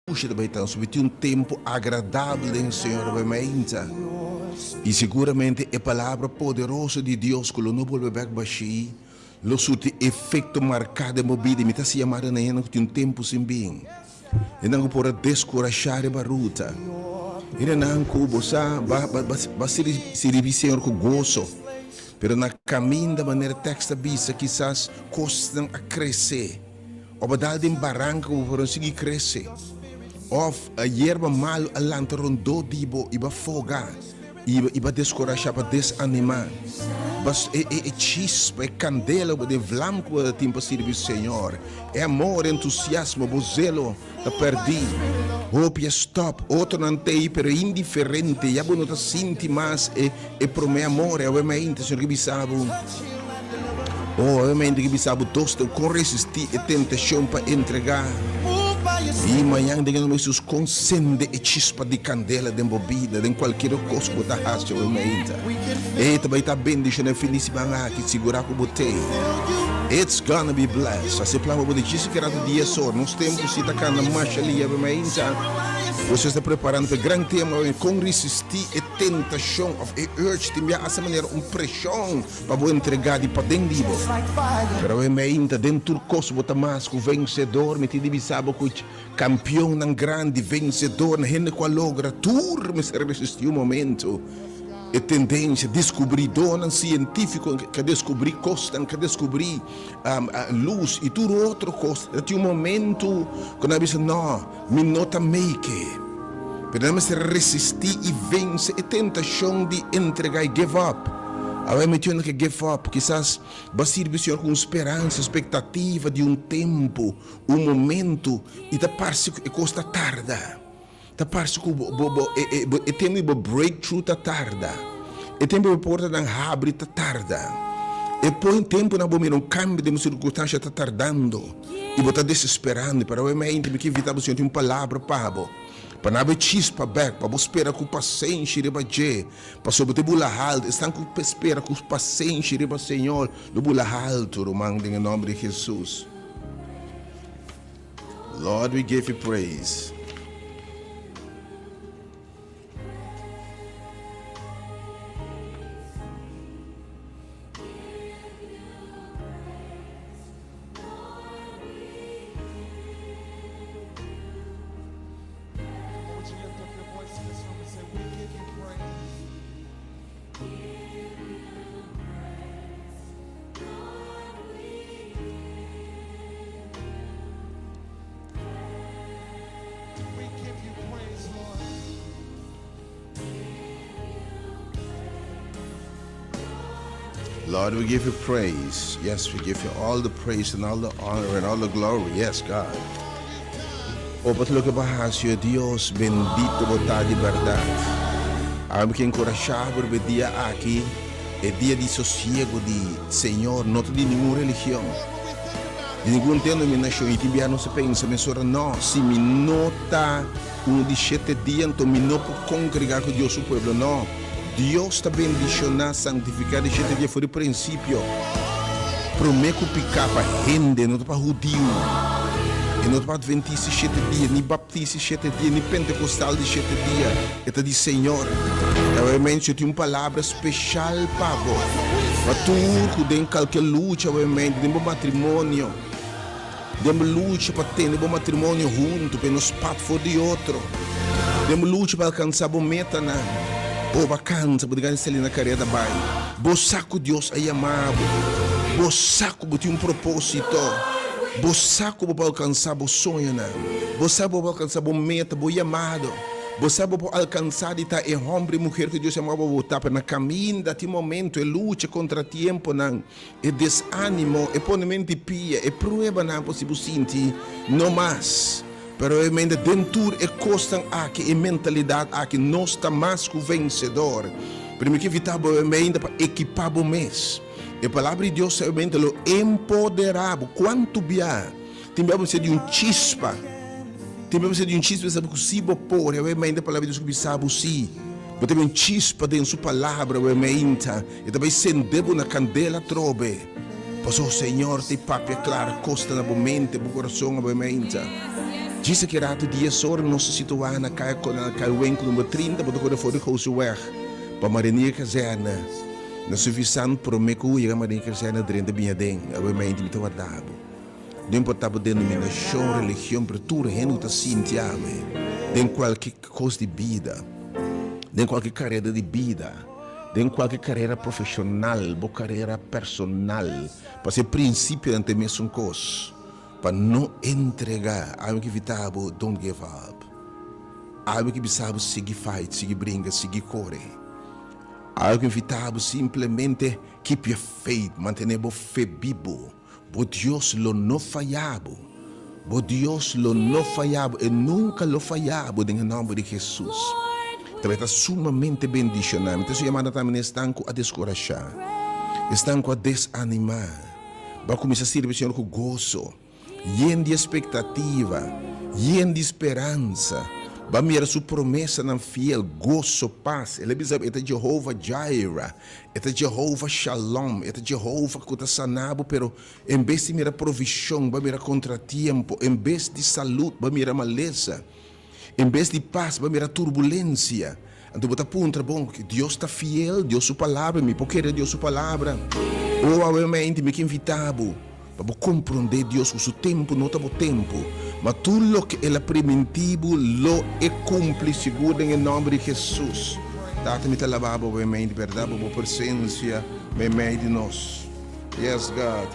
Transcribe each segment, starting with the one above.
Usha ta bai ta subiti un tempu agradabel den Señor bai mainta. I siguramente e palabra poderoso di Dios ku lo no bolbe bek bashí lo surti efekto marká den bo bida. I mi ta hasi yamada na hende ku tin un tempu sin bin, hendenan ku por a deskurashá riba ruta, hendenan ku bo sa ba ba sirbi Señor ku goso, pero na kaminda manera tèks ta bisa kisas kosnan a krese. Of a dal den baranka ku bo por a sigui krese. Of yerba malu a lanta rondó di bo i bo a foga i bo a deskorashá, bo a desanimá. Bo e e chispa, e kandela ku bo, e vlam ku bo tin pa sirbi Señor, e amor, e entusiasmo, bo zelo ta pèrdí. Hopi a stòp, otronan t'ei pero indiferente, ya bo no ta sinti mas e e promé amor. E awe mainta Señor ke bisa bo, oh, awe mainta ke bisa bo tosta kon resistí e tentashon pa entregá. I mañan den e nomber di Hesus kon sende e chispa di kandela den bo bida, den kualkier kos ku bo ta hasi awe mainta. E ta bai ta bendishoná e fin di siman aki, sigurá ku bo t'ei. It's gonna be blessed. Hasi plan pa bo di djis ki rato dies or. Nos tempu si ta kanda masha lia awe mainta. Boso esta preparando pa e gran tema awe, kon resistí e tentashon òf e urge tin bia hasta manera un preshon pa bo entregá di paden di bo. Pero awe mainta den tur kos bo ta mas ku vensedor. Mi tin di bisa bo ku kampionnan grandi, vensedornan, hende ku a logra tur mester resistí un momento. E tendensia, diskubridónan sientífiko ku a deskubrí kosnan, ku a deskubrí lus i tur otro kos, ta tin un momento ku nan a bisa, No, mi no ta make. Pero nan mester resistí i vense e tentashon di entregá i give up. Awe mi tin ke give up. Kisas bo a sirbi Señor ku un speransa, spektativa di un tempu, un momento, i ta parse ku e kos ta tarda. Ta parse ku bo bo bo e e e tempu di bo breakthrough ta tarda. E tempu di bo portanan habri ta tarda. E poi tempunan bo mira un kambio den bo sirkunstansha ta tardando i bo ta desesperando. Pero awe mente mi ke invita bo Señor tin un palabra pa bo. Pa nan bo chispa bek, pa bo spera ku pasenshi riba dje. Pasobra bo ta bula haltu. Esnan ku spera ku pasenshi riba Señor lo bula haltu, ruman, den e nomber di Jesus. Lord we give you praise. Lord, we give you praise. Yes, we give you all the praise and all the honor and all the glory. Yes, God. O pa loke bo a hasi, o Dios, bendito bo ta di bèrdat. Ami ke enkurashá bo riba e dia aki. E dia di sosiego di Señor no ta di ningun religion, di ningun denominashon. I tin biaha nos ta pensa mesora, No, si mi no ta unu di shete dia, anto mi no por kongregá ku Dios su pueblo. No, Dios ta bendishoná, santifiká di shete dia for di prinsipio. Promé ku piká pa hende, no ta pa hudiu, e no ta pa adventista di shete dia, ni baptista di shete dia, ni pentekostal di shete dia. E ta di Señor. Obviamente yo tin un palabra special pa bo. Pa tur cu den calke lucha, obviamente, den bo matrimonio, den bo lucha pa tene bo matrimonio hunto, pa e no spat for di otro, den bo lucha pa alcansa bo metanan, o bo a cansa, bo tin gana di sali na careda bay. Bo sa cu Dios a yama bo. Bo sa cu bo tin un proposito. Bo sa cu bo por alcansa bo soñonan. Bo sa bo por alcansa bo meta, bo yamado. Bo sa bo por alkansá di ta e hòmber i muher ku Dios yamá bo bo ta, pero na kaminda tin momentu e lucha kontra tiemponan, e desánimo, e ponementu di pia, e pruebanan por si bo sinti no mas. Pero e mente den tur e kosnan aki, e mentalidat aki, nos ta mas ku vensedor. Pero mi ke invitá bo e mente pa ekipá bo mes. E Palabra di Dios e mente lo empoderá bo. Kuantu bia tin bia bo mester di un chispa? Tin bia bo mester di un chispa sabi ku si bo por, e meinta palabra di Dios ku bisa bo si. Bo ta un chispa den su palabra, e meinta, e ta bai sende bo na kandela atrobe. Pasobra Señor ta papia klar kos ta na bo mente, bo kurason, e meinta. Djis aki rato dies ora nos ta situá na Kaya na Kaya Wenkel number 30, bo ta kore for di Goseweg pa Marinier Kazerne. Na Suffisant promé ku yega Marinier Kazerne drenta bin aden, awe meinti mi ta warda bo. No importá bo denominashon, religion, pero tur hende ku ta sinti awe den kualke kos di bida, den kualke karera di bida, den kualke karera profeshonal, bo karera personal, pasobra e prinsipionan ta e mesun kos, pa no entregá. Awe mi ke invitá bo, don't give up. Awe mi ke bisa bo sigui fight, sigui bringa, sigui kore. Awe mi ke invitá bo simplemente keep your faith, mantené bo fe bibu. Bo Dios lo no faya bo. Bo Dios lo no faya bo. E nunka lo faya bo den e nòmber di Hesus. Tabata ta sumamente bendishoná. Mi ta su yamada tambe na esnan ku a deskurashá, esnan ku a desanimá. Bo a kuminsá sirbi Señor ku goso, yen di espektativa, yen di speransa. Bo a mira su promesanan fiel, goso, pas. El a bisa bo e ta Jehova Jireh. E ta Jehova Shalom, e ta Jehova ku ta sana bo, pero en bes di mira provishon, bo a mira kontratiempo, en bes di salud, bo a mira malesa, en bes di pas, bo a mira turbulensia. Anto bo ta puntra, Bon, Dios ta fiel? Dios su palabra, mi por kere Dios su palabra? O awe meinti mi ke invitá bo Pa bo komprondé Dios ku su tempu no ta bo tempu, ma tur loke El a primintí bo lo e kumpli sigur den e nòmber di Hesus. Tata mi ta alabá bo meimei di bèrdat pa bo presensia meimei di nos. Yes God.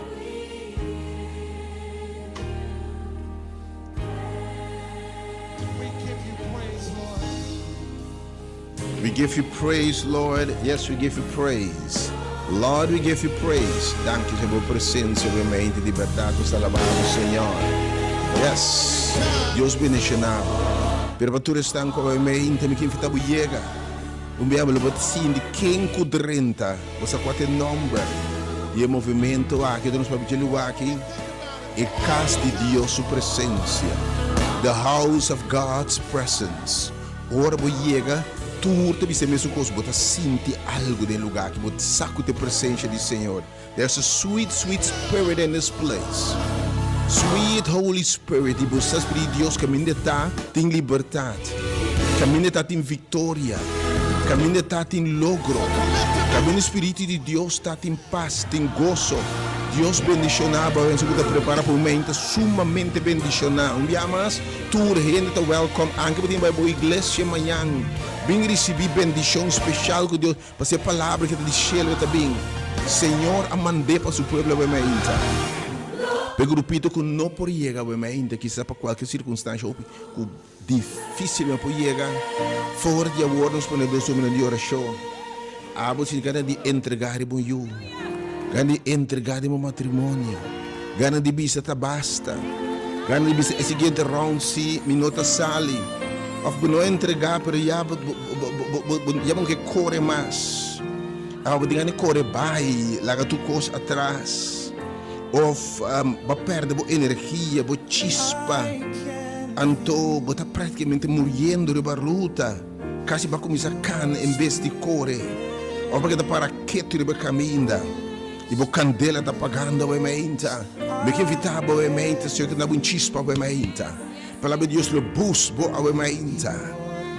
We give you praise, Lord. We give you praise, Lord. Yes, we give you praise. Lord, we give you praise. Danki pa bo presencia, bo mente di berdad. Nos ta alaba bo, Señor. Yes. Dios bendiciona bo. Pero pa tur esnan cu awe mente, mi ke invita bo yega. Un bia bo lo bo sinti ken cu drenta. Bo sa cua ta e nomber di e movimento aki. Nos papia dje lugar aki. E cas di Dios su presencia. The house of God's presence. Ora bo yega, tur ta bisa e mesun kos, bo ta sinti algu den e lugá aki, bo sa ku ta e presensia di Señor. There's a sweet, sweet spirit in this place. Sweet Holy Spirit, i bo sa Spiritu di Dios kaminda e ta, tin libertat. Kaminda e ta, tin viktoria. Kaminda e ta, tin logro. Kaminda e Spiritu di Dios ta, tin pas, tin goso. Dios bendishoná bo, awensa ku ta prepara pa un meinta sumamente bendishoná. Un bia mas. Tur hende ta welcome anke bo tin bai bo iglesia mañan bin ricibi bendicion special cu Dios pasobra e palabra ke ta di cielo e ta bin Señor a mande pa su pueblo awe mainta pa e grupito cu no por yega awe mainta kisas pa cualkier circunstancia hopi cu dificil no por yega for di awor nos pone dos homennan di oracion Abo tin gana di entregá riba un yu, gana di entregá den bo matrimonio, gana di bisa ta basta, gana di bisa e siguiente round si mi no ta sali. Of bo no entregá pero ya bo ya bo no ke kore mas. Abo bo tin gana di kore bai, laga tur kos atras. Of bo a pèrdè bo energia, bo chispa, anto bo ta práktikamente muriendo riba ruta. Kasi bo a kuminsá kana en bes di kore. Òf bo keda para ketu riba e kaminda i bo kandela ta pagando awe mainta. Mi ke invitá bo awe mainta, Señor ke duna bo un chispa awe mainta. Palabra di Dios lo boost bo awe mainta.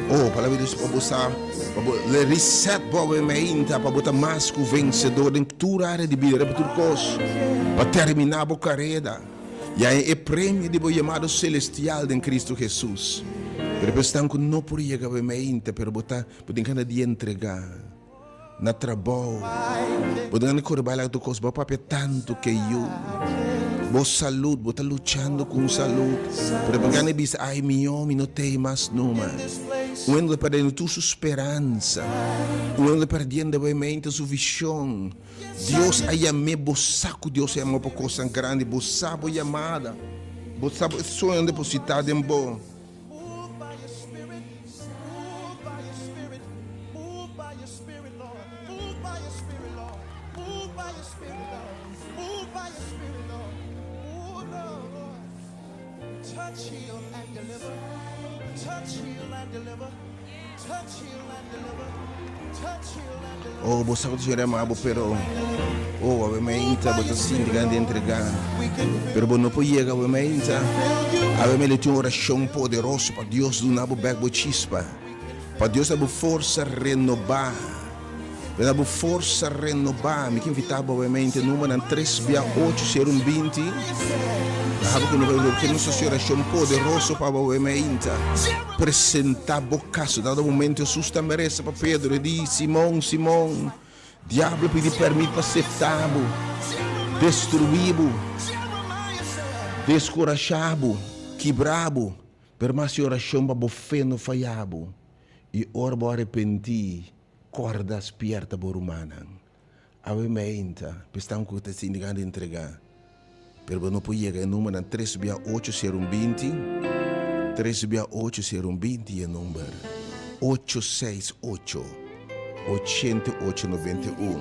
Oh, palabra di Dios pa bo sa, pa bo le reset bo awe mainta, pa bo ta mas ku vensedor den tur área di bida, riba tur kos, pa terminá bo kareda. I haña e premio di bo yamado selestial den Cristo Jesus. Pero pa esnan ku no por yega bo e mainta, pero bo ta, bo tin gana di entregá na trabou, bo tin gana di kore bai laga tur kos, bo a papia tantu ke yu, bo salud, bo ta luchando ku un salud, pero bo gana di bisa, ai mihó mi no tei mas numa. Un hende ta perdiendo tur su speransa, un hende ta perdiendo bo e mainta su vishon. Dios a yam'é, bo sa ku Dios a yam'ó pa kosnan grandi, bo sa bo yamada, bo sa bo e soñonan depositá den bo. Move by your spirit, move by your spirit, move by your spirit, Lord, move by your spirit, Lord, move by your spirit, Lord, move by your spirit, Lord, move, Lord. Touch, heal and deliver, touch, heal and deliver. Oh, bo sa ku ta Señor ama bo, pero oh, awe meinta bo ta sinti gana di entregá. Pero bo no por yega awe meinta. Awe meinta tin un orashon poderoso pa Dios duna bo bèk bo chispa. Pa Dios da bo forsa renobá. Pa da bo forsa renobá. Mi ke invitá bo awe meinta e numbernan tres bia ocho sero un binti. Laha bo ku no bai ke nos hasi orashon poderoso pa bo awe meinta. Presentá bo kaso. Dado momento Hesus tambe a resa pa Pedro. E di, Simon, Simon, diablo a pidi pèrmit pa septá bo, destruí bo, deskurashá bo, kibrá bo. Pero mi hasi orashon pa bo fe no fayá bo. I ora bo arepentí, kòrda spièrta bo rumannan. Awe meinta, p'esnan ku ta sinti gana di entregá, pero bo no por yega e numbernan tres bia ocho sero un binti, tres bia ocho sero un binti e number ocho seis ocho, ochenta i ocho noventa i un.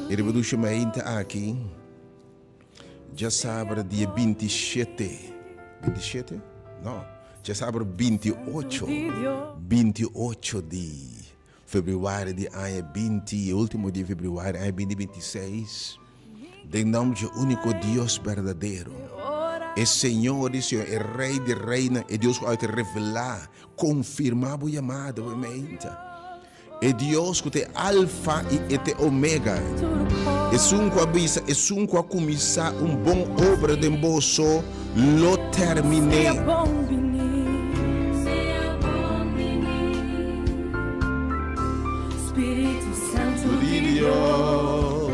E riba dushi meinta aki, djasabra dia 27, 27? No, djasabra 28, 28 di Februari di aña binti, e ultimo dia di februari aña binti binti seis, den nomber dje unico Dios berdadero, e Señor di señor, e Rey di reynan, e Dios cu a revela, confirma bo yamada, bo meinta. E Dios cu ta e Alfa y e ta e Omega, esun cu a bisa, esun cu a cuminsa un bon obra den boso, lo terminé. Di Dios.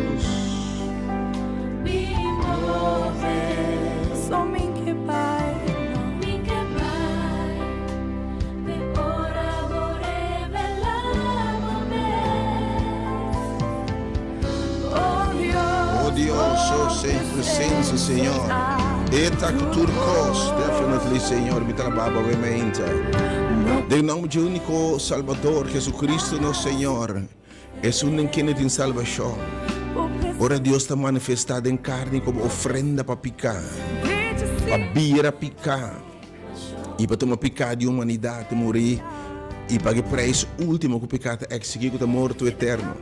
Oh Dios, oh se presencia, Señor. E ta ku tur kos, definitely, Señor, mi ta alabá bo awe-mente. Den nomber dje úniko Salbador, Jesucristo nos Señor, esun den kende tin salbashon. Ora Dios ta manifestá den karni komo ofrenda pa piká, pa bira piká, i pa tuma piká di humanidat i muri i paga e preis último ku piká ta eksigí, ku ta morto eterno.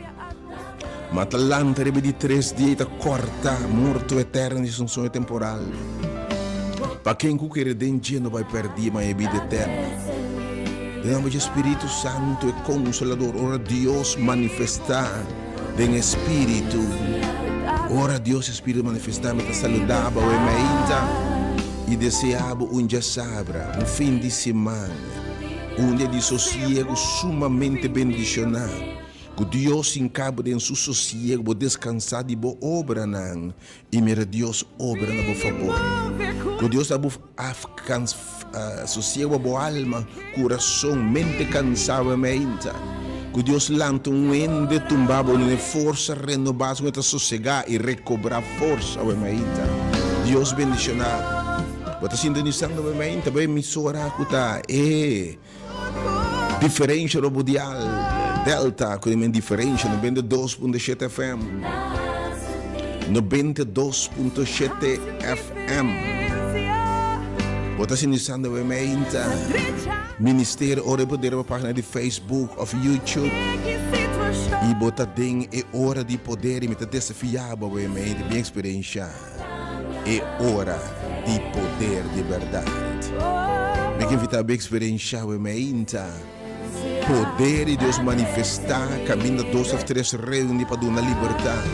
Ma ta lanta riba di tres dia i ta kòrta morto eterno di esun soño temporal. Pa ken ku kere den dje no bai pèrdí, ma e bida eterno. Den nòmber dje Spiritu Santu, e Konsolador, ora Dios manifestá den e Spiritu, ora Dios e Spiritu manifestá, mi ta saludá bo awe mainta i deseá bo un djasabra, un fin di siman, un dia di sosiegu sumamente bendishoná. Ku Dios hinká bo den su sosiegu, bo deskansá di bo obranan i mira Dios obra na bo fabor. Ku Dios da bo sosiegu pa bo alma, kurason, mente kansá bo meinta. Ku Dios lanta un hende tumbá bo den e forsa renobá su ta sosegá i rekobrá forsa bo meinta. Dios bendishoná bo. Bo ta sintonisando bo meinta bo emisora ku ta e. Diferensha robo dial Delta ku men diferensha 92.7 FM 92.7 FM Bo ta sintonizando we meinta Ministerio Ora di Poder riba pagina di Facebook of YouTube i bo ta den e ora di poder i mi ta desafia bo we meinta bin eksperensha E ora di poder di berdad. Mi ke invita bo experiencia we meinta poder di Dios manifesta caminda dos of tres reuni pa duna libertad,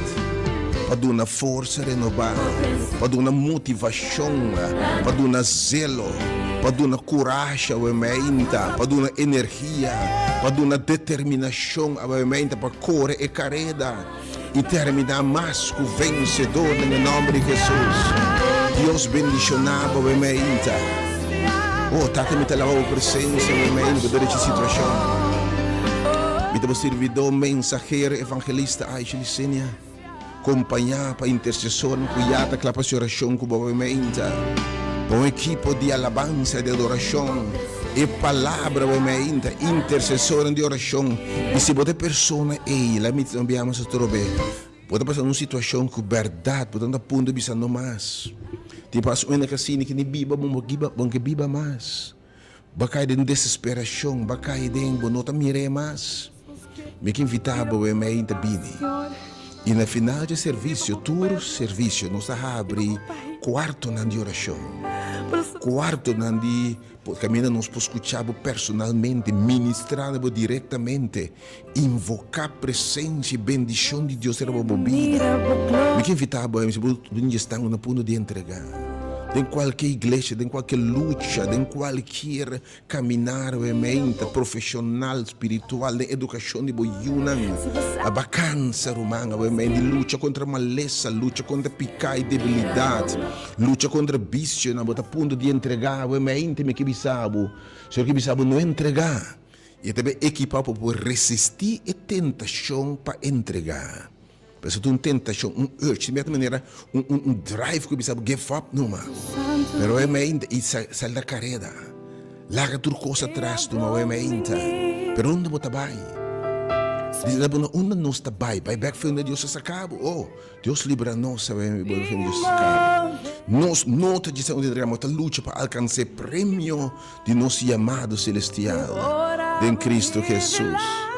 pa duna forsa renoba, pa duna motivacion, pa duna zelo, pa duna curashi awe meinta, pa duna energia, pa duna determinacion awe meinta pa core e careda. I terminá mas ku vensedor den e nòmber di Hesus. Dios bendishoná bo e meinta. Oh, Tata mi ta laba bo presensia bo meinta ku derechi situashon. Mi ta bo sirbidó, mensahero, evangelista Aisha Licenia, kompañá pa intersesornan ku ya ta kla pa hasi orashon ku bo e meinta. Pa un ekipo di alabansa i di adorashon, e palabra bo e meinta, intersesornan di orashon. I si bo ta e persona ei, la mi ta bia mas atrobe, bo ta pasa un situashon ku bèrdat bo ta na punto di bisa no mas. Tin pas un hende ku a sinti ku ni biba bo no ke biba mas. Bo a kai den desesperashon, bo a kai den bo no ta mir'é mas. Mi ke invitá bo e mei ta bini. I na final dje servisio, tur servisio, nos ta habri kuartonan di orashon, kuartonan di kaminda nos por skuchá bo personalmente, ministrá na bo direktamente, invoká presensia i bendishon di Dios riba bo bida. Mi ke invitá bo, si bo dje sta na punto di entregá, den kualke iglesia, den kualke lucha, den kualkier Caminar mente profesional, spiritual den educacion di bo yunan. A ba cansa, ruman, awe mente di lucha contra malesa, lucha contra pica y debilidad, lucha contra bicionan. Bo ta punto di entrega, awe mente mi ke bisa bo, Señor ke bisa bo no entrega. Y e ta bay equipa bo pa bo resisti e tentacion pa entrega. Pasobra ta un tentashon, un urge, di mierta manera un un un drive ku bisa bo give up numa. Pero e meinta i sali na kareda. Laga tur kos atras numa e meinta. Pero unda bo ta bai? Di la bo na unda nos ta bai? Bai bek unda Dios a saka bo. Oh, Dios libra nos a bai bek unda Dios a saka bo. Nos no ta djis unda entrega, nos ta lucha pa alkansa e premio di nos yamado selestial den Cristo Jesus.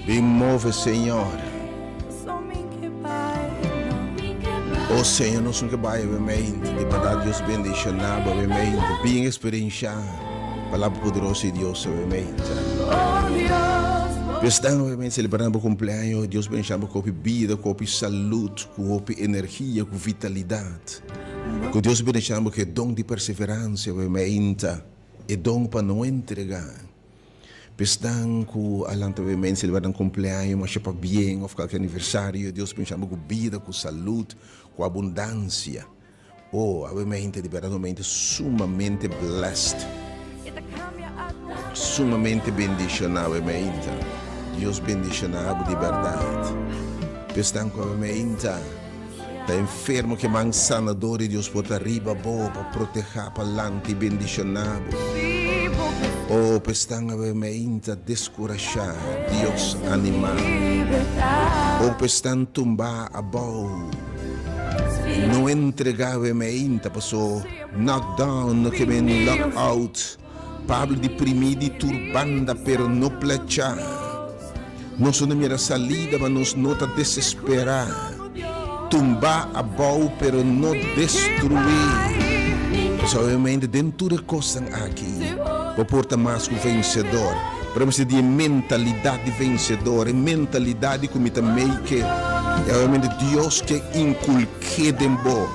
Bin move Señor. O Señor nos no ke bai awe mente di berdad Dios bendiciona bo awe mente bien experiencia palabra poderoso di Dios awe mente Dios dan awe mente celebrando bo cumpleaños Dios bendiciona bo cu hopi bida cu hopi salud cu hopi energia cu vitalidad cu Dios bendiciona bo cu e don di perseverancia awe mente e don pa no entrega. P'esnan ku a lanta be men selebrá nan kumpleaño masha pabien òf kalke aniversario, Dios bensha bo ku bida, ku salud, ku abundansia. Oh, awe mente di bèrdat un mente sumamente blessed, sumamente bendishoná awe mente. Dios bendishoná bo di bèrdat. P'esnan ku awe mente ta enfermo ke man sanador di Dios por ta riba bo pa protehá, pa lanta i bendishoná bo. Oh, p'esnan awe meinta deskurashá, Dios animá. Oh, p'esnan tumbá abou, no entregá awe meinta, paso knock down no ke men lock out. Pablo di primí di tur banda pero no plechá. Nos no mira salida ma nos no ta desesperá. Tumbá abou pero no destruí. Pasobra obviamente den tur e kosnan aki bo por ta mas ku vensedor. Pero mester di e mentalidat di vensedor, e mentalidat di ku mi ta make it. I obviamente Dios ke inkulk'é den bo.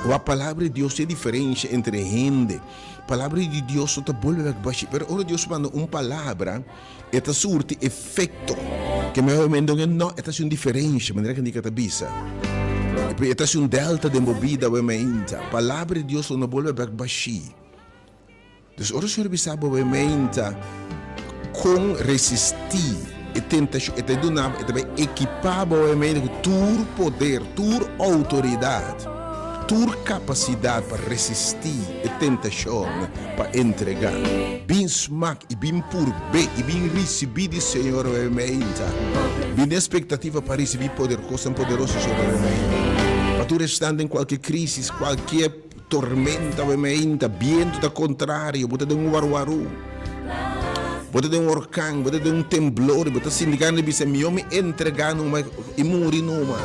Wak palabra di Dios tin e diferensha entre hende. Palabra di Dios no ta bolbe bek bashi, pero ora Dios manda un palabra, e ta surti efecto. Ke me obviamente no, no, e ta haci un diferencia, manera ke Nika ta bisa. E ta haci un delta den bo bida obviamente. Palabra di Dios no bolbe bek bashi. Dus ora Señor bisa bo obviamente con resisti e tentacion, e ta duna bo, e ta bay ekipa bo obviamente cu tur poder, tur autoridad. Tur kapasidat pa resistí e tentashon pa entregá. Bin smak i bin purb'é i bin risibí di Señor Obemeinta. Bin den spektativa pa risibí poder, kosnan poderoso Señor Obemeinta. Pa tur esnan den kualke krísis, kualke tormenta Obemeinta, bientu ta kontrario, bo ta den un warwarú, bo ta den un orkan, bo ta den un temblor, bo ta sinti gana di bisa, Mihó mi entregá numa i muri numa.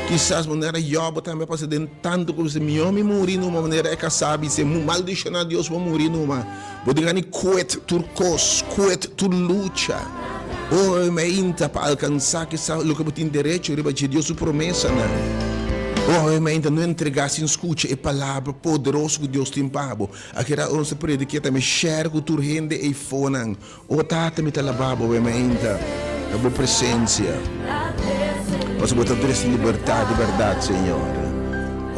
Kisas manera Job tambe a pasa den tantu ku bisa, Mihó mi muri numa, manera e kasá bis'é, Maldishoná Dios bo muri numa. Bo tin gana di kuet tur kos, kuet tur lucha. O meinta pa alkansá kisas loke bo tin derecho riba dje, Dios su promesanan. O meinta no entregá sin skucha e palabra poderoso ku Dios tin pa bo. Akira ora nos ta prediká tambe share ku tur hende eifonan. O Tata, mi ta alabá bo awe mainta na bo presencia, pasobra bo ta trece libertad di berdad, Señor.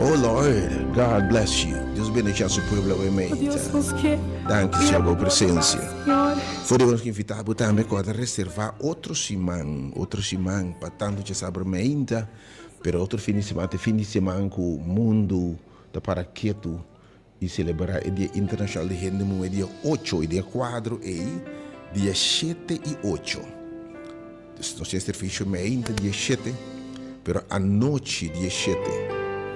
O Lord, God bless you. Dios. bendicion su pueblo awe meinta. Danki Señor pa bo presencia. For di nos invita bo tambe cu a ta reserva otro siman, otro siman pa tanto djasabra meinta, pero otro fin di siman ta e fin di siman cu mundo ta para ketu y celebra e dia internacional di hende muhe dia ocho y dia cuadro ey dia shete y ocho. Dus nos tin servicio meinta dia shete, pero anochi dia shete,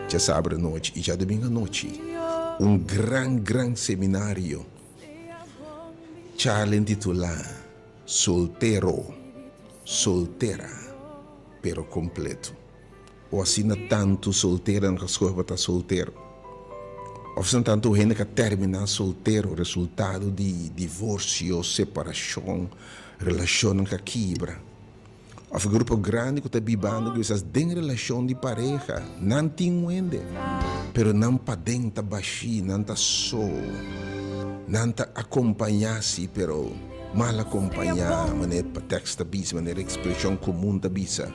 djasabra anochi y djadomingo anochi un gran gran seminario charla intitula Soltero, soltera, pero completo. O asina tantu solteranan ka skohe pa ta soltero. Of asina tantu hende ka terminá soltero resultado di divorsio, separashon, relashonnan ka kibra. Of e grupo grandi ku ta bibando kisas den relashon di pareha, nan tin un hende, pero nan paden ta bashí, nan ta so, nan ta akompañá sí, pero mal akompañá, manera e tèks ta bisa, manera e ekspreshon komun ta bisa.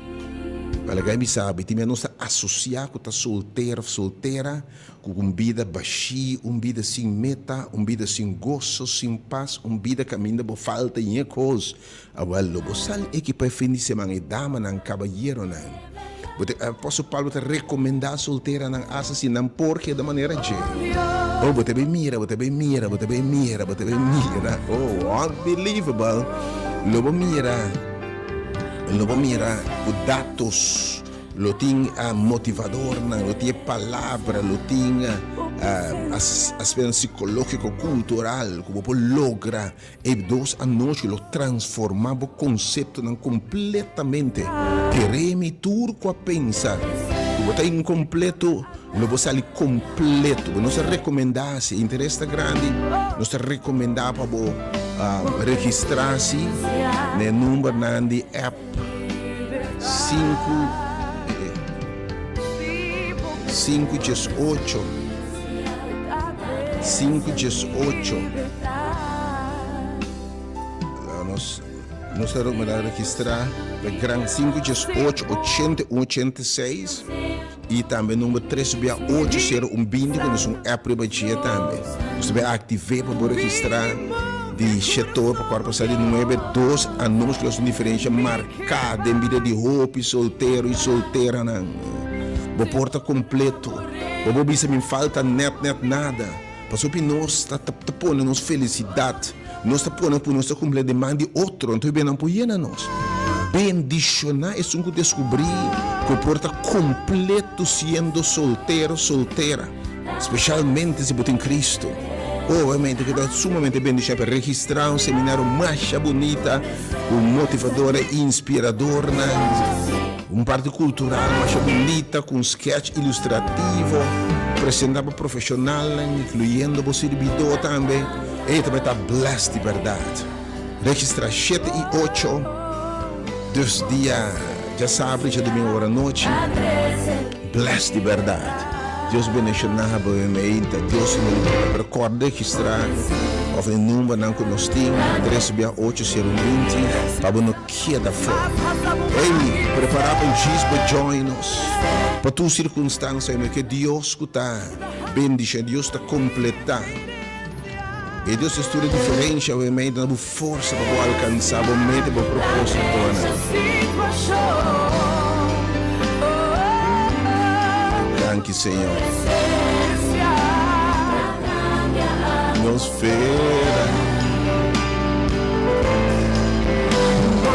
Palabra mi sabi, tin bia nos ta asocia cu ta soltero of soltera cu un bida bashi, un bida sin meta, un bida sin goso, sin pas, un bida caminda bo falta ñe cos. Awel, lo bo sali eki pa e fin di seman, e damanan, cabayeronan. Bo ta, Apostel Pablo ta recomenda solteranan hasta si nan por keda manera dje. Oh, bo ta bay mira, bo ta bay mira, bo ta bay mira, bo ta bay mira. Oh, unbelievable. Lo bo mira. Lo bo mira ku datos, lo tin motivadornan, lo tin e palabra, lo tin aspectonan psicológico, cultural ku bo por logra e dos anochi lo transforma bo conceptonan completamente. Kere mi tur ku a pensa ku bo ta incompleto lo bo sali completo. Bo nos ta recomenda si e interes ta grandi, nos ta recomenda pa bo registra si na e numbernan di app sinku sinku djes ocho sinku djes ocho. Nos nos ta recomenda registra pa e gran sinku djes ocho ochenta i un ochenta i seis. I tambe number tres bia ocho sero un binti ku nos un app riba dje tambe. Nos ta bay aktiv'é pa bo registrá di shetor pa kuart pasá di nuebe dos anochi lo haci un diferensha marká den bida di hopi soltero i solteranan. Bo por ta kompleto. Bo por bisa mi falta nèt nèt nada. Pasobra nos ta ta pone nos felisidat, nos ta pone ku nos ta kumpli den man di otro, anto e nan por yena nos. Bendishoná esun ku deskubrí ku por ta kompleto siendo soltero, soltera, speshalmente si bo tin Kristu. Obviamente ku ta sumamente bendishoná pa registrá un seminario masha bunita ku motivador e inspiradornan. Un parti kultural masha bunita ku un sketch ilustrativo presentá pa profeshonalnan, inkluyendo bo sirbidó tambe. Ey ta bai ta bless di bèrdat. Registrá shete i ocho, dus dia djasabra i djadumingu ora nochi. Bless di bèrdat. Dios bendishoná bo meinta. Dios lo libra. Pero kòrda registrá òf e numbernan ku nos tin, tres bia ocho sero binti, pa bo no. Keda fo. Ey, prepara pa djis bo join nos. Pa tur circunstancia ey, ke Dios cu ta bendicion, Dios ta completa. E Dios es tur e diferencia awe mey ta na bo forsa pa bo alcansa bo meta y bo propositonan. Danki Señor. Nos fera.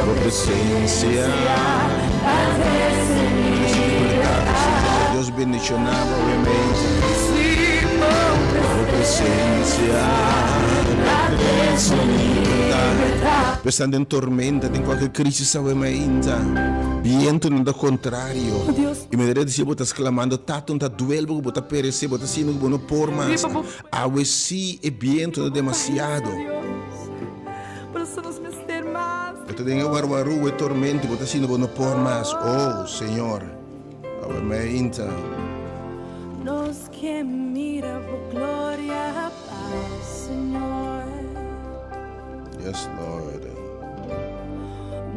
Bo presencia. Dios bendiciona bo awe mei. Bo presencia. Bo den tormenta, den cualkier crisis awe meinta. Bientonan ta contrario. Y mi derecho si bo ta sclamando, Tata, ta duel bo, bo ta perece, bo ta sinti cu bo no por mas. Awe sí e bientu ta demasiado. Bo ta den e warwarú, e tormento, bo ta sinti bo no por mas. Oh, Señor, awe meinta. Nos ke mira bo gloria, Señor. Yes, Lord.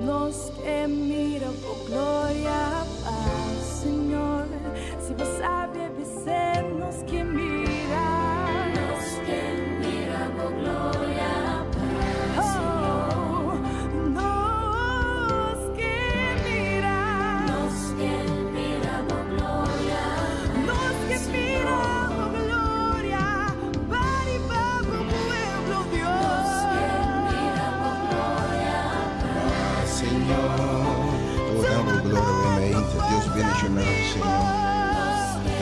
Nos ke mira bo gloria, Señor. Si bo sabe bis'é, nos ke mira.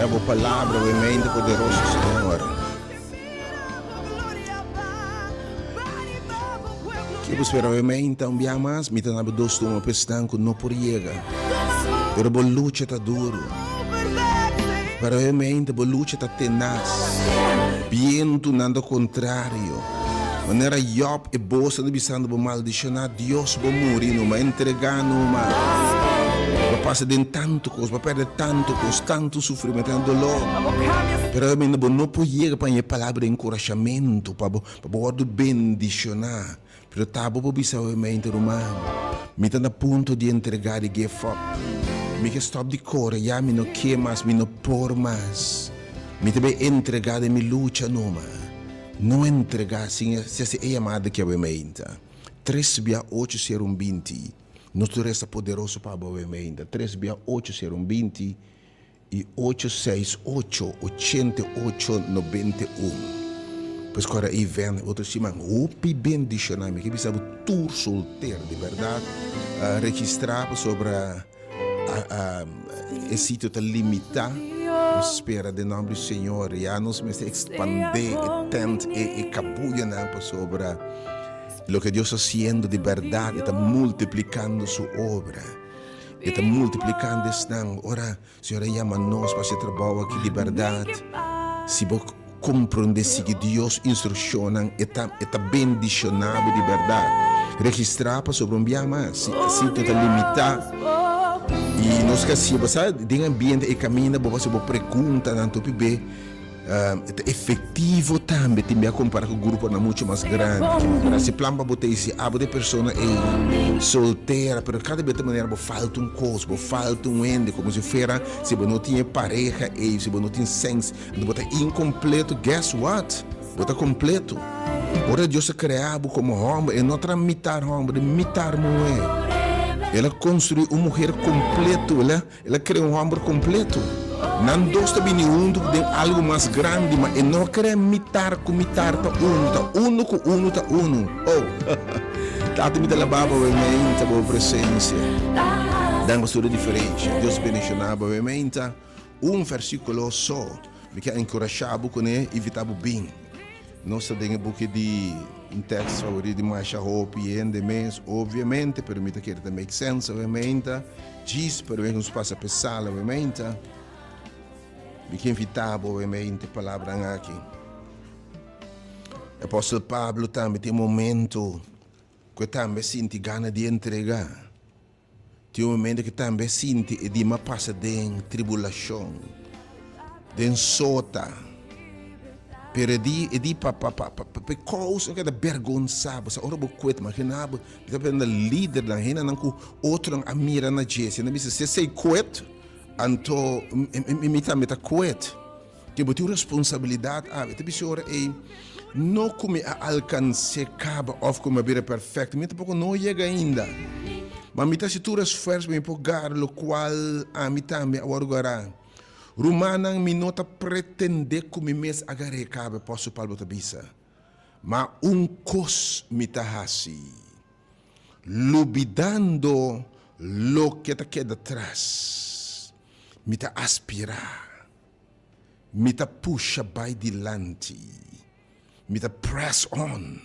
Ya bo palabra bo mente poderoso Señor. Ke bo spera bo mente un bia mas mi ta na bo dos tuma pa esnan ku no por yega. Pero bo lucha ta duru. Pero bo mente bo lucha ta tenas. Bientunan ta kontrario. Manera Job e bosnan ta bisando bo maldishoná Dios bo muri numa, entregá numa. Bo pasa den tantu kos, bo pèrdè tantu kos, tantu sufrimentu, tantu doló. Pero awe bo no por yega pa haña e palabra di enkurashamentu, pa bo pa bo wòrdu bendishoná. Pero ta bo por bisa awe mente, Ruman, mi ta na punto di entregá, di give up. Mi ke stòp di kore, ya mi no ke mas, mi no por mas. Mi ta bai entregá den mi lucha numa. No entregá sin si hasi e yamada ki awe meinta. Tres bia ocho ser un 20. Nos tur resa poderoso pa bo awe meinta. Tres bia ocho ser un 20 i ocho seis ocho 88 91. Pues kora ei ven otro siman hopi bendishoná. Mi ke bisa bo tur soltero di bèrdat registrá pasobra. E sitio ta limitá. Nos spera den nòmber di Señor. Ya nos mester ekspandé e tènt, e kabuyanan, pasobra loke Dios ta hasiendo di bèrdat, e ta multiplikando su obra. E ta multiplikando esnan. Ora Señor a yama nos pa hasi e trabou aki di bèrdat, si bo komprondé, sigui Dios instrukshonnan, e ta e ta bendishoná bo di bèrdat. Registrá pasobra un bia mas, si sitio ta limitá i nos ke hasié, bo sa den ambiente e kaminda bo hasi bo preguntanan topi be. E ta efectivo tambe tin bia compara cu gruponan mucho mas grandi. Pero si plan pa bo ta esi abo di e persona ey soltera pero cada bia ta manera bo falta un cos, bo falta un hende como si fuera si bo no tin e pareha ey, si bo no tin sens anto bo ta incompleto. Guess what? Bo ta completo. Ora Dios a crea bo como homber e no traha mitar homber ni mitar muher. El a construi un muher completo. El a. El a krea un hòmber kompleto. Nan dos ta bini huntu den algu mas grandi, ma e no a krea mitar ku mitar ta unu, ta unu ku unu ta unu. Oh! Tata, mi ta laba bo awe-meinta bo presensia. Dank pa tur e diferensha. Dios bendishoná bo awe-meinta. Un vèrsikulo so mi ke enkurashá bo kuné i invitá bo bin. Nos ta den e buki di un tekst favorito di masha hopi hende mes, obviamente, pero mi ta kere ta make sense awe-meinta. Djis pero wen nos pasa p'e sala awe-meinta, mi ke invitá bo awe-meinta e palabranan aki. Apostel Pablo tambe tin momento ku e tambe a sinti gana di entregá. Tin un momento ku tambe a sinti e di m'a pasa den tribulashon, den sota. Pero e di e di pa pa pa pa pa e kos no keda bergonsá bo. Sa ora bo kuet imaginá bo mi ta pensando lidernan, hendenan ku otronan a mira na dje. Si nan bisa si esei kuet, anto mi tambe ta kuet. Ke bo tin un responsabilidat awe. Ta bisa ora ei, no ku mi a alkans'é kaba òf ku mi a bira perfekto, mi tampoko no yega ainda. Ma mi ta hasi tur esfuerso pa mi por gara lokual ami tambe a wòrdu gará. Rumannan, mi no ta pretendé ku mi mes a gar'é kaba, apòstel Pablo ta bisa. Ma un kos mi ta hasi, lubidando loke ta keda tras, mi ta aspirá. Mi ta pusha bai dilanti, mi ta press on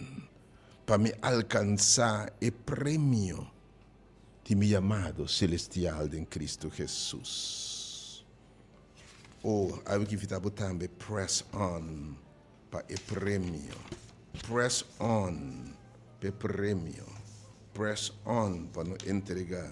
pa mi alkansá e premio di mi yamado selestial den Cristo Jesus. Oh, awe ki invitá bo tambe press on pa e premio. Press on pa e premio. Press on pa no entregá.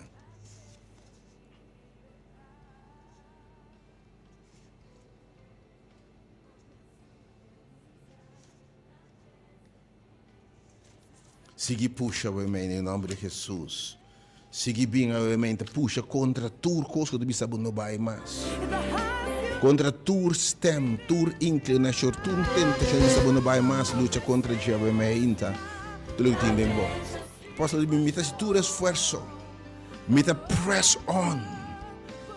Sigui pusha awe den nomber di Jesus. Sigui bin awe ta pusha kontra tur kos ku ta bisa bo no bai mas. Kontra tur stem, tur inklinashon, tur tentashon bisa bo no bai mas, lucha kontra dje awe ta tur loke tin den bo. Apòstel di mi ta hasi tur esfuerso. Mi ta press on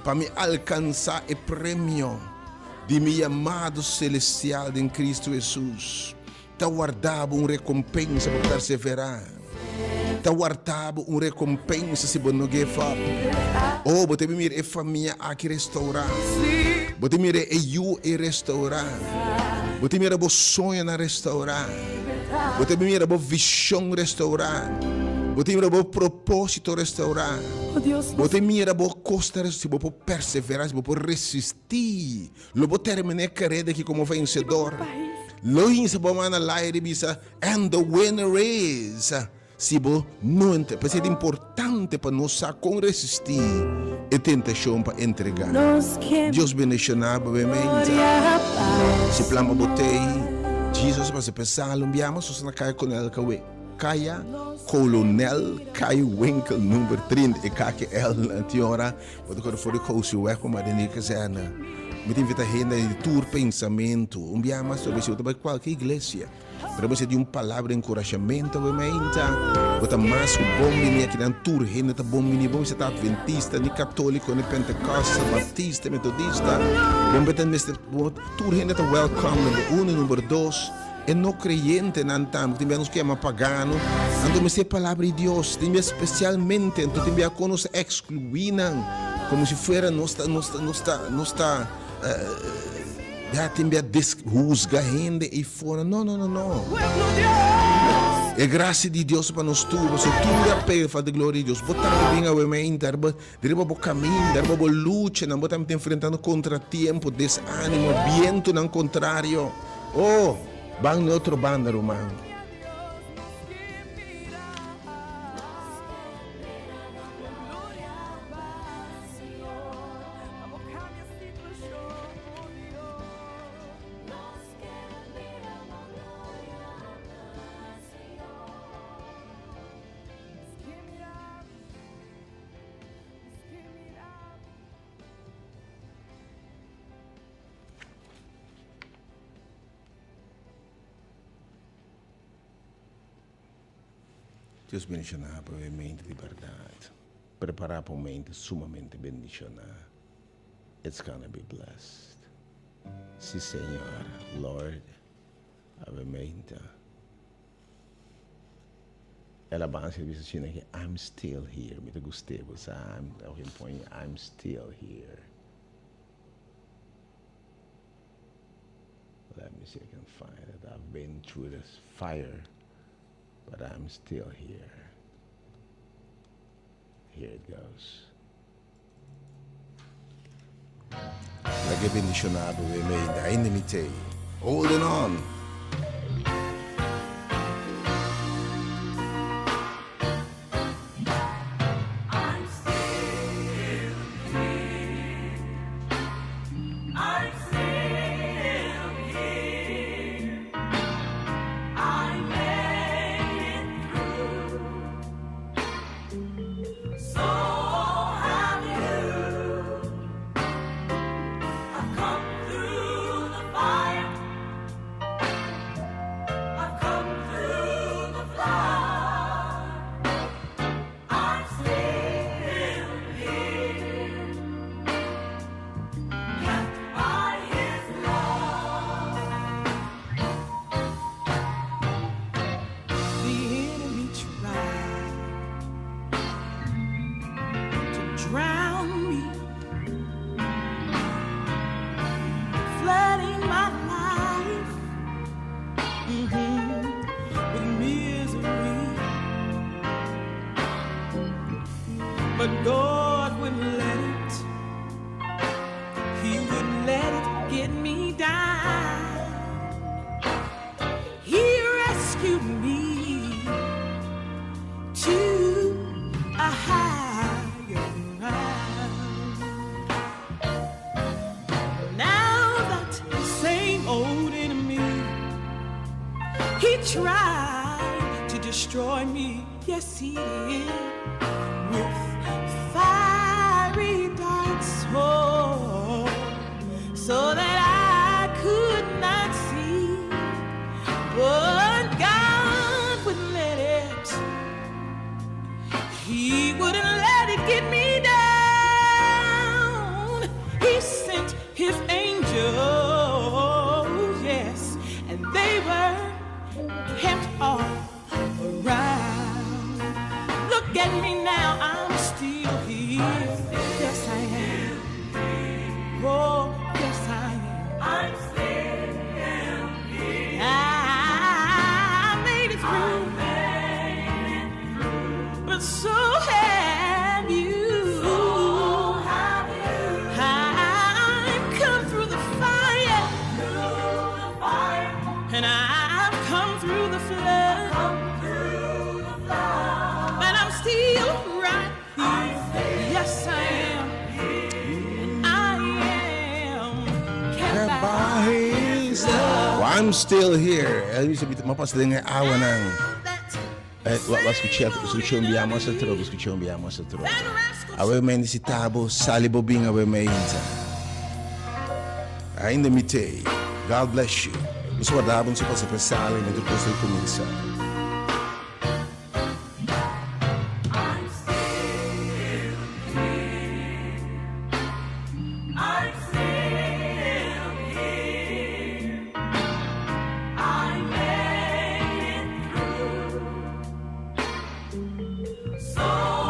pa mi alkansá e premio di mi yamado selestial den Kristu Hesus. Ta warda bo un rekompensa pa perseverá. Ta warda bo un rekompensa si bo no give up. Oh, bo ta bin mira e famia aki restourá. Bo ta mira e yu ei restaurá. Bo ta mira bo soñonan restaurá. Bo ta mira bo vishon restaurá. Bo ta mira bo propósito restaurá. Bo ta mira bo kosnan restaurá. Si bo por perseverá, si bo por resistí, lo bo terminá e kareda aki komo vensedor. Lo hinsa bo man na laira i bisa, And the winner is. Si bo no entre, p'esei ta importante pa nos sa kon resistí e tentashon pa entregá. Dios bendishoná bo bemente. Si plan pa bo t'ei, Jesus a pasa p'e sala un biaha mas nos na Kaya Kolonel Kawe, Kaya Kolonel Kai Winkel number 30, e KKL na tin ora bo ta kore for di Kousiweg pa Marinir Kazerne. Mi ta invita hende di tur pensamentu un biaha mas ta bo ta bai kualke iglesia. Pero bo di un palabra di enkurashamentu awe mainta. Bo ta mas ku bon bini akinan. Tur hende ta bon bini. Bo mester ta adventista, ni katoliko, ni pentekostal, batista, metodista. Bo mester mester bo tur hende ta welcome number uno. Number dos, e no kreyentenan tambe. Tin bia nos ku yama pagano. Anto mester e palabra di Dios. Tin bia spesialmente anto tin bia kon nos ta ekskluí nan komo si fuera nos ta nos ta nos ta nos ta. Ya tin bia des huzga hende ei fora. No, no, no, no. E gracia di Dios pa nos tur. Pasobra tur a pega falta gloria di Dios. Bo tambe bin awe meinta riba riba bo caminda, riba bo luchanan. Bo tambe ta enfrentando contratiempo, desanimo, bientonan contrario. Oh, ban na otro banda, ruman. Dios bendiciona bo e mente di berdad. Prepara pa un mente sumamente bendiciona. It's gonna be blessed. Si Señor, Lord, awe mente. E alabansa di bisa asina ki I'm still here. Mi ta gust'é bo sa. I'm, okay, pon I'm still here. Let me see if I can find it. I've been through this fire, but I'm still here. Here it goes. Laga e bendiciona bo e mei ainda mi tey. Holding on. I'm still here. El bisa mi ma pasa den e awanan. Eh, wa wa skucha skucha un bia mas atrobe, skucha un bia mas atrobe. Awe mi necesita bo, sali bo bin awe mi inta. Ainda mi tei. God bless you. Nos warda bo, nos pasa pa e sala i mientras cos ta cuminsa.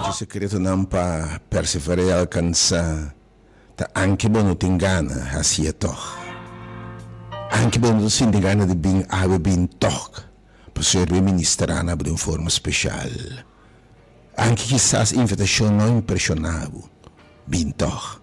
Dje sekretonan pa perseverá i alkansá ta anke bo no tin gana, hasié tòg. Anke bo no ta sinti gana di bin awe, bin tòg. Pasobra e ministrá na bo den un forma speshal. Anke kisas e invitashon no a impreshoná bo, bin tòg.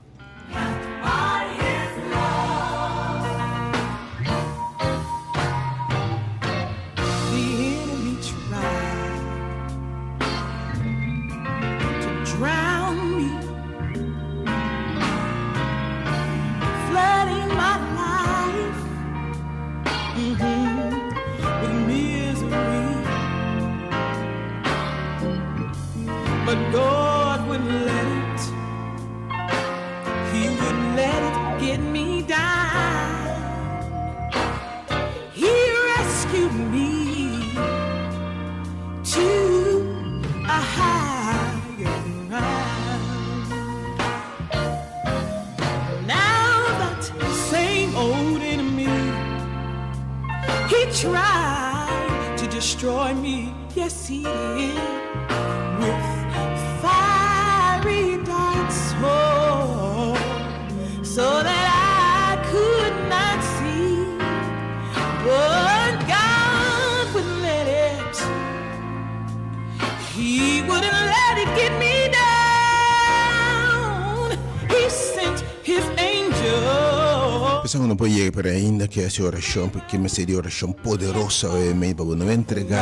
Pensa ku no por yega pero ainda ke hasi orashon porque mester di orashon poderoso awe mei pa bo no entrega.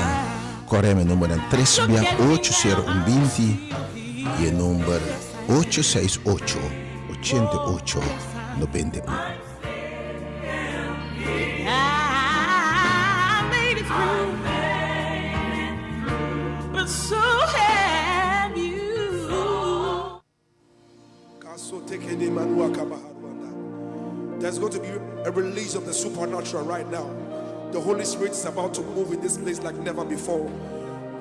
Kòrda mi numbernan tres bia ocho sero un binti i e number ocho seis ocho ochenta i ocho nobenta i un. There's going to be a release of the supernatural right now. The Holy Spirit is about to move in this place like never before.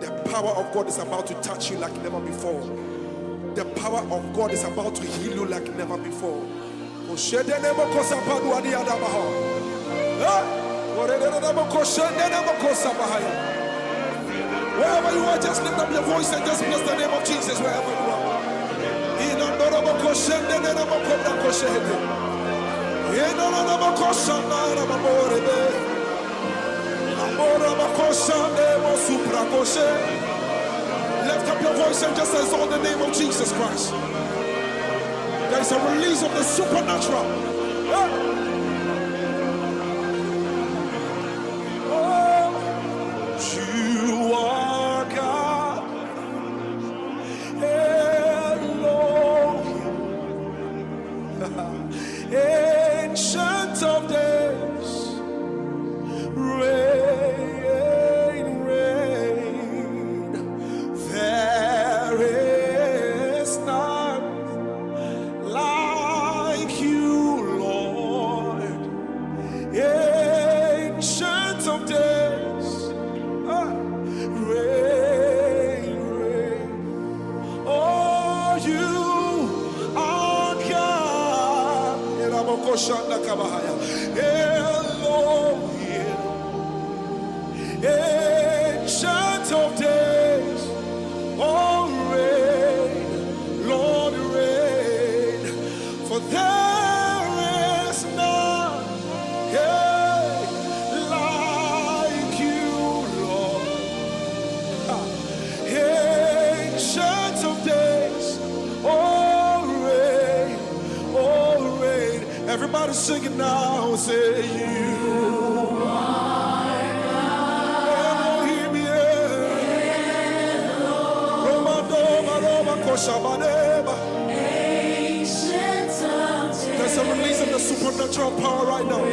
The power of God is about to touch you like never before. The power of God is about to heal you like never before. Wherever you are, just lift up your voice and just bless the name of Jesus wherever you are. Lift up your voice and just exalt the name of Jesus Christ. There is a release of the supernatural. Oh, you are God. Elohim. Ancient of days. Reign, reign. There is none like you, Lord. Ancient of days. Ah, reign, reign. Oh, you are God. Elohim. Ancient of days. Oh, reign, Lord, reign. For there is none yeah, like you, Lord. Ancient of days, oh reign, oh reign. Everybody sing it now, say you are Elohim, yeah. Roma, Doma, Roma, Koshabaneba. There's a release of the supernatural power right now.